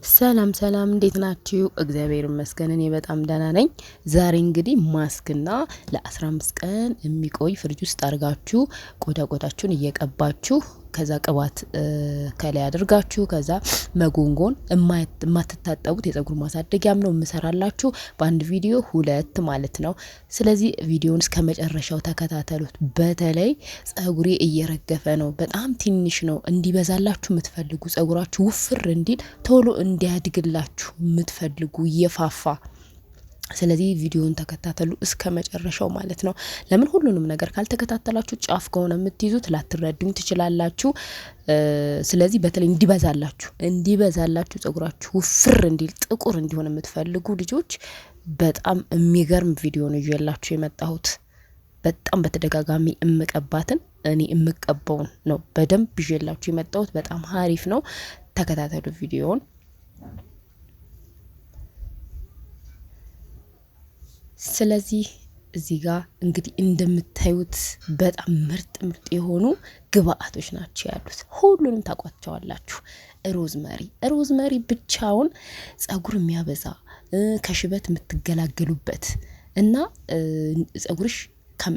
ሰላም ሰላም፣ እንዴት ናችሁ? እግዚአብሔር ይመስገን እኔ በጣም ደህና ነኝ። ዛሬ እንግዲህ ማስክና ለ15 ቀን የሚቆይ ፍሪጅ ውስጥ አድርጋችሁ ቆዳ ቆዳችሁን እየቀባችሁ፣ ከዛ ቅባት ከላይ አድርጋችሁ፣ ከዛ መጎንጎን የማትታጠቡት የጸጉር ማሳደጊያም ነው የምሰራላችሁ በአንድ ቪዲዮ ሁለት ማለት ነው። ስለዚህ ቪዲዮውን እስከ መጨረሻው ተከታተሉት። በተለይ ጸጉሬ እየረገፈ ነው፣ በጣም ትንሽ ነው፣ እንዲበዛላችሁ የምትፈልጉ፣ ጸጉራችሁ ውፍር እንዲል፣ ቶሎ እንዲያድግላችሁ የምትፈልጉ፣ እየፋፋ፣ ስለዚህ ቪዲዮውን ተከታተሉ እስከ መጨረሻው ማለት ነው። ለምን ሁሉንም ነገር ካልተከታተላችሁ ጫፍ ከሆነ የምትይዙት ላትረዱኝ ትችላላችሁ። ስለዚህ በተለይ እንዲበዛላችሁ፣ ጸጉራችሁ ውፍር እንዲል፣ ጥቁር እንዲሆን የምትፈልጉ ልጆች በጣም የሚገርም ቪዲዮ ነው ይዤላችሁ የመጣሁት። በጣም በተደጋጋሚ እምቀባትን፣ እኔ እምቀባውን ነው በደንብ ይዤላችሁ የመጣሁት። በጣም ሀሪፍ ነው። ተከታተሉ ቪዲዮውን። ስለዚህ እዚህ ጋር እንግዲህ እንደምታዩት በጣም ምርጥ ምርጥ የሆኑ ግብአቶች ናቸው ያሉት። ሁሉንም ታውቋቸዋላችሁ። ሮዝመሪ፣ ሮዝመሪ ብቻውን ጸጉር የሚያበዛ፣ ከሽበት የምትገላገሉበት እና ጸጉርሽ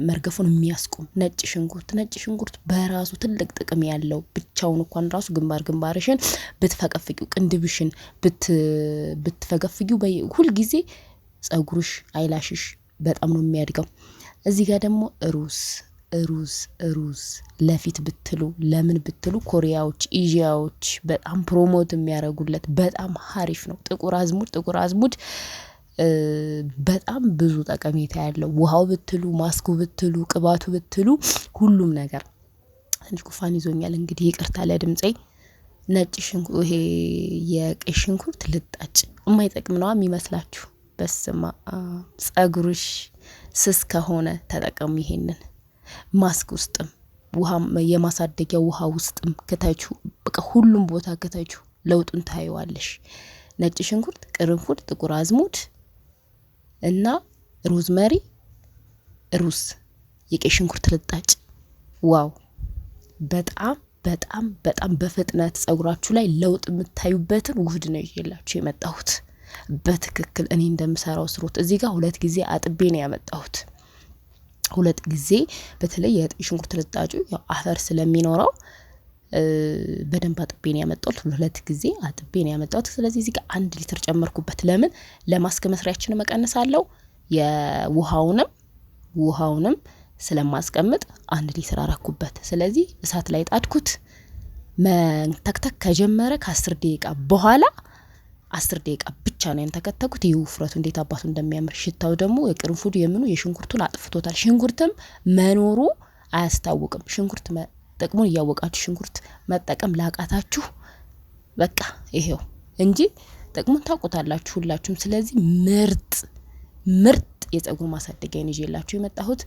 መርገፉን የሚያስቆም። ነጭ ሽንኩርት፣ ነጭ ሽንኩርት በራሱ ትልቅ ጥቅም ያለው፣ ብቻውን እንኳን ራሱ ግንባር ግንባርሽን ብትፈቀፍቂው፣ ቅንድብሽን ብትፈገፍጊው ሁልጊዜ ጸጉርሽ፣ eyelash ሽ በጣም ነው የሚያድገው። እዚህ ጋር ደግሞ ሩዝ፣ ሩዝ፣ ሩዝ ለፊት ብትሉ፣ ለምን ብትሉ ኮሪያዎች፣ ኤዥያዎች በጣም promote የሚያደርጉለት በጣም ሀሪፍ ነው። ጥቁር አዝሙድ፣ ጥቁር አዝሙድ በጣም ብዙ ጠቀሜታ ያለው፣ ውሃው ብትሉ፣ ማስኩ ብትሉ፣ ቅባቱ ብትሉ፣ ሁሉም ነገር። ትንሽ ጉንፋን ይዞኛል፣ እንግዲህ ይቅርታ ለድምጼ። ነጭ ሽንኩርት፣ ይሄ የቀይ ሽንኩርት ልጣጭ የማይጠቅም ነዋ የሚመስላችሁ። በስማ ጸጉርሽ ስስ ከሆነ ተጠቀሙ ይሄንን። ማስክ ውስጥም፣ ውሃ የማሳደጊያ ውሃ ውስጥም ክተቹ፣ በቃ ሁሉም ቦታ ክተቹ፣ ለውጡን ታይዋለሽ። ነጭ ሽንኩርት፣ ቅርንፉድ፣ ጥቁር አዝሙድ እና rosemary፣ ሩዝ፣ የቀይ ሽንኩርት ልጣጭ፣ wow፣ በጣም በጣም በጣም በፍጥነት ጸጉራችሁ ላይ ለውጥ የምታዩበትን ውህድ ነው ይዤላችሁ የመጣሁት። በትክክል እኔ እንደምሰራው ስሩት። እዚህ ጋር ሁለት ጊዜ አጥቤ ነው ያመጣሁት። ሁለት ጊዜ፣ በተለይ የቀይ ሽንኩርት ልጣጩ ያው አፈር ስለሚኖረው በደንብ አጥቤ ነው ያመጣሁት። ሁለት ጊዜ አጥቤ ነው ያመጣሁት። ስለዚህ እዚህ ጋር 1 ሊትር ጨመርኩበት። ለምን? ለማስክ መስሪያችን መቀነስ አለው፣ የውሃውንም ውሃውንም ስለማስቀምጥ 1 ሊትር አረኩበት። ስለዚህ እሳት ላይ ጣድኩት። መንተክተክ ከጀመረ ከ10 ደቂቃ በኋላ፣ 10 ደቂቃ ብቻ ነው ያንተከተኩት። ይህ ውፍረቱ እንዴት አባቱ እንደሚያምር፣ ሽታው ደግሞ የቅርንፉዱ፣ የምኑ፣ የሽንኩርቱን አጥፍቶታል። ሽንኩርትም መኖሩ አያስታውቅም። ሽንኩርት ጥቅሙን እያወቃችሁ ሽንኩርት መጠቀም ላቃታችሁ በቃ ይሄው እንጂ ጥቅሙን ታውቁታላችሁ ሁላችሁም። ስለዚህ ምርጥ ምርጥ የጸጉር ማሳደጊያን ይዤላችሁ የመጣሁት፣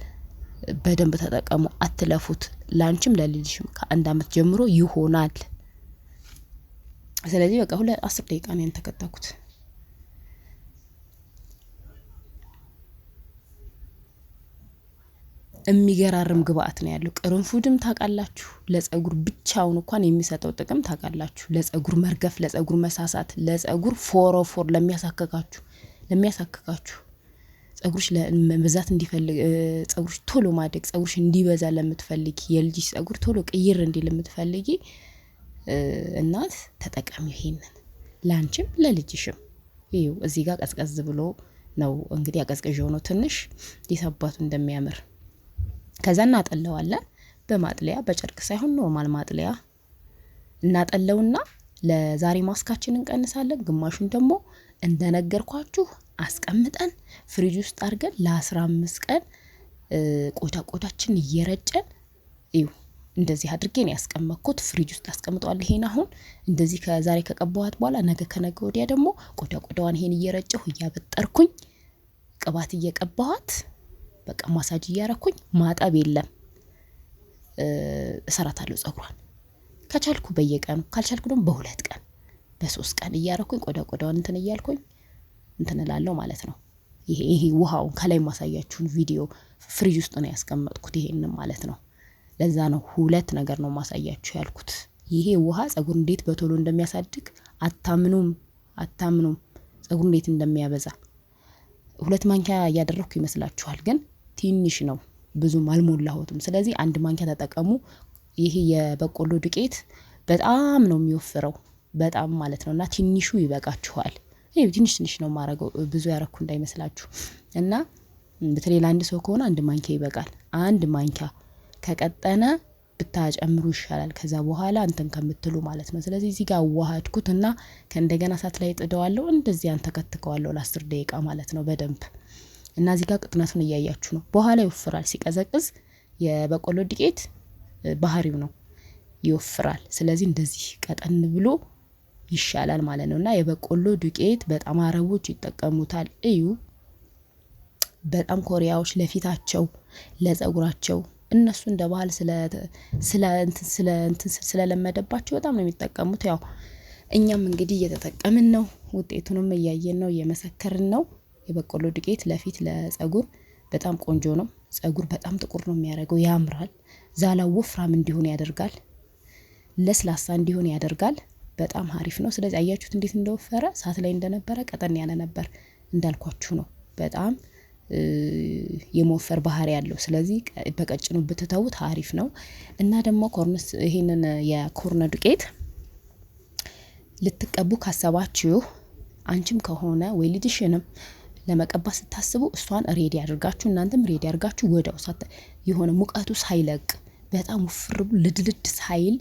በደንብ ተጠቀሙ፣ አትለፉት። ላንቺም ለልጅሽም ከ1 አመት ጀምሮ ይሆናል። ስለዚህ በቃ 10 ደቂቃ ነው ያንተከተኩት። የሚገራርም ግብአት ነው ያለው። ቅርንፉድም ታውቃላችሁ፣ ለጸጉር ብቻውን እንኳን የሚሰጠው ጥቅም ታውቃላችሁ። ለጸጉር መርገፍ፣ ለጸጉር መሳሳት፣ ለጸጉር ፎሮፎር ለሚያሳክካችሁ፣ ጸጉርሽ መብዛት እንዲፈልግ፣ ጸጉርሽ ቶሎ ማደግ፣ ጸጉርሽ እንዲበዛ ለምትፈልጊ፣ የልጅሽ ጸጉር ቶሎ ቅይር እንዲል ለምትፈልጊ እናት ተጠቀሚ ይሄንን፣ ላንቺም ለልጅሽም። ይኸው እዚህ ጋር ቀዝቀዝ ብሎ ነው እንግዲህ፣ አቀዝቅዤው ነው ትንሽ፣ እንዴት አባቱ እንደሚያምር። ከዛ እናጠለዋለን በማጥለያ፣ በጨርቅ ሳይሆን normal ማጥለያ እናጠለውና ለዛሬ ማስካችን እንቀንሳለን። ግማሹን ደግሞ እንደነገርኳችሁ አስቀምጠን ፍሪጅ ውስጥ አድርገን ለ15 ቀን ቆዳ ቆዳችን እየረጨን፣ እዩ፣ እንደዚህ አድርጌ ነው ያስቀመጥኩት። ፍሪጅ ውስጥ አስቀምጠዋለሁ። ይሄን አሁን እንደዚህ ከዛሬ ከቀባኋት በኋላ ነገ ከነገ ወዲያ ደግሞ ቆዳ ቆዳዋን ይሄን እየረጨሁ፣ እያበጠርኩኝ፣ ቅባት እየቀባኋት፣ በቃ ማሳጅ እያረኩኝ፣ ማጠብ የለም፣ እሰራታለሁ ጸጉሯን። ከቻልኩ በየቀኑ፣ ካልቻልኩ ደግሞ በ2 ቀን፣ በ3 ቀን እያረኩኝ ቆዳ ቆዳዋን እንትን እያልኩኝ እንትን እላለሁ ማለት ነው። ይሄ ውሃውን ከላይ ማሳያችሁን ቪዲዮ ፍሪጅ ውስጥ ነው ያስቀመጥኩት ይሄንን ማለት ነው። ለዛ ነው ሁለት ነገር ነው ማሳያችሁ ያልኩት። ይሄ ውሃ ጸጉር እንዴት በቶሎ እንደሚያሳድግ አታምኑም። አታምኑም ጸጉር እንዴት እንደሚያበዛ። 2 ማንኪያ እያደረግኩ ይመስላችኋል፣ ግን ትንሽ ነው፣ ብዙም አልሞላሁትም። ስለዚህ 1 ማንኪያ ተጠቀሙ። ይሄ የበቆሎ ዱቄት በጣም ነው የሚወፍረው፣ በጣም ማለት ነው። እና ትንሹ ይበቃችኋል። ይሄ ትንሽ ትንሽ ነው የማረገው፣ ብዙ ያረኩ እንዳይመስላችሁ። እና በተለይ ለአንድ ሰው ከሆነ 1 ማንኪያ ይበቃል። 1 ማንኪያ ከቀጠነ ብታጨምሩ ይሻላል፣ ከዛ በኋላ እንትን ከምትሉ ማለት ነው። ስለዚህ እዚህ ጋር አዋሃድኩት እና ከእንደገና እሳት ላይ ጥደዋለሁ። እንደዚህ አንተከትከዋለሁ ለ10 ደቂቃ ማለት ነው በደንብ። እና እዚህ ጋር ቅጥነቱን እያያችሁ ነው። በኋላ ይወፍራል ሲቀዘቅዝ፣ የበቆሎ ዱቄት ባህሪው ነው፣ ይወፍራል። ስለዚህ እንደዚህ ቀጠን ብሎ ይሻላል ማለት ነው። እና የበቆሎ ዱቄት በጣም አረቦች ይጠቀሙታል። እዩ፣ በጣም ኮሪያዎች ለፊታቸው፣ ለጸጉራቸው እነሱ እንደ ባህል ስለ እንትን ስለ እንትን ስለለመደባቸው በጣም ነው የሚጠቀሙት። ያው እኛም እንግዲህ እየተጠቀምን ነው፣ ውጤቱንም እያየን ነው፣ እየመሰከርን ነው። የበቆሎ ዱቄት ለፊት ለጸጉር በጣም ቆንጆ ነው። ጸጉር በጣም ጥቁር ነው የሚያደርገው፣ ያምራል። ዛላው ወፍራም እንዲሆን ያደርጋል፣ ለስላሳ እንዲሆን ያደርጋል። በጣም አሪፍ ነው። ስለዚህ አያችሁት እንዴት እንደወፈረ፣ እሳት ላይ እንደነበረ ቀጠን ያለ ነበር፣ እንዳልኳችሁ ነው። በጣም የመወፈር ባህሪ ያለው። ስለዚህ በቀጭኑ ብትተዉት አሪፍ ነው። እና ደግሞ corn ይሄንን የ corn ዱቄት ልትቀቡ ካሰባችሁ፣ አንቺም ከሆነ ወይ ልጅሽንም ለመቀባት ስታስቡ፣ እሷን ready አድርጋችሁ እናንተም ready አድርጋችሁ ወዲያው የሆነ ሙቀቱ ሳይለቅ፣ በጣም ውፍር ልድልድ ሳይል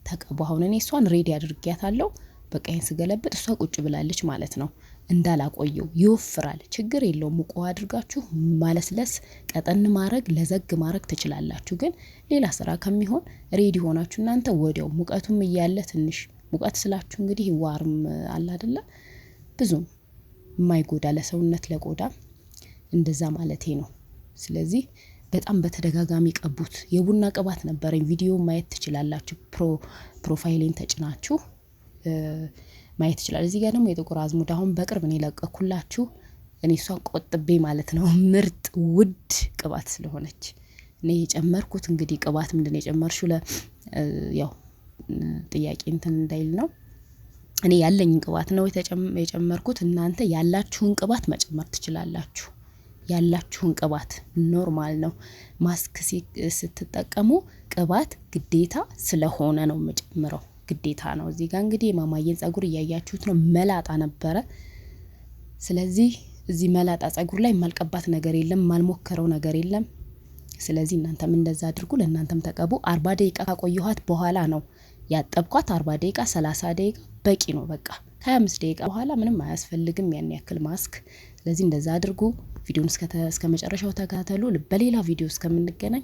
ተቀቡ። አሁን እኔ እሷን ready አድርጊያታለሁ። በቃ ይሄን ስገለብጥ እሷ ቁጭ ብላለች ማለት ነው። እንዳላቆየው ይወፍራል፣ ችግር የለውም። ሙቅ ውሃ አድርጋችሁ ማለስለስ፣ ቀጠን ማድረግ፣ ለዘግ ማድረግ ትችላላችሁ። ግን ሌላ ስራ ከሚሆን ready ሆናችሁ እናንተ ወዲያው ሙቀቱም እያለ፣ ትንሽ ሙቀት ስላችሁ እንግዲህ warm አለ አይደለ፣ ብዙም የማይጎዳ ለሰውነት ለቆዳ እንደዛ ማለቴ ነው። ስለዚህ በጣም በተደጋጋሚ ቀቡት። የቡና ቅባት ነበረኝ፣ ቪዲዮ ማየት ትችላላችሁ። Profile ኤን ተጭናችሁ ማየት ትችላል። እዚህ ጋር ደግሞ የጥቁር አዝሙድ አሁን በቅርብ ነው የለቀኩላችሁ። እኔ እሷን ቆጥቤ ማለት ነው፣ ምርጥ ውድ ቅባት ስለሆነች እኔ የጨመርኩት። እንግዲህ ቅባት ምንድነው የጨመርሽው? ያው ጥያቄ እንትን እንዳይል ነው። እኔ ያለኝን ቅባት ነው የጨመርኩት። እናንተ ያላችሁን ቅባት መጨመር ትችላላችሁ። ያላችሁን ቅባት normal ነው። ማስክ ስትጠቀሙ ቅባት ግዴታ ስለሆነ ነው የምጨምረው፣ ግዴታ ነው። እዚህ ጋር እንግዲህ የማማዬን ጸጉር እያያችሁት ነው። መላጣ ነበረ። ስለዚህ እዚህ መላጣ ጸጉር ላይ የማልቀባት ነገር የለም፣ የማልሞከረው ነገር የለም። ስለዚህ እናንተም እንደዛ አድርጉ፣ ለእናንተም ተቀቡ። 40 ደቂቃ ካቆየኋት በኋላ ነው ያጠብኳት። 40 ደቂቃ፣ 30 ደቂቃ በቂ ነው። በቃ ከ25 ደቂቃ በኋላ ምንም አያስፈልግም ያን ያክል ማስክ። ስለዚህ እንደዛ አድርጉ። ቪዲዮን እስከ መጨረሻው ተከታተሉ። በሌላ ቪዲዮ እስከምንገናኝ።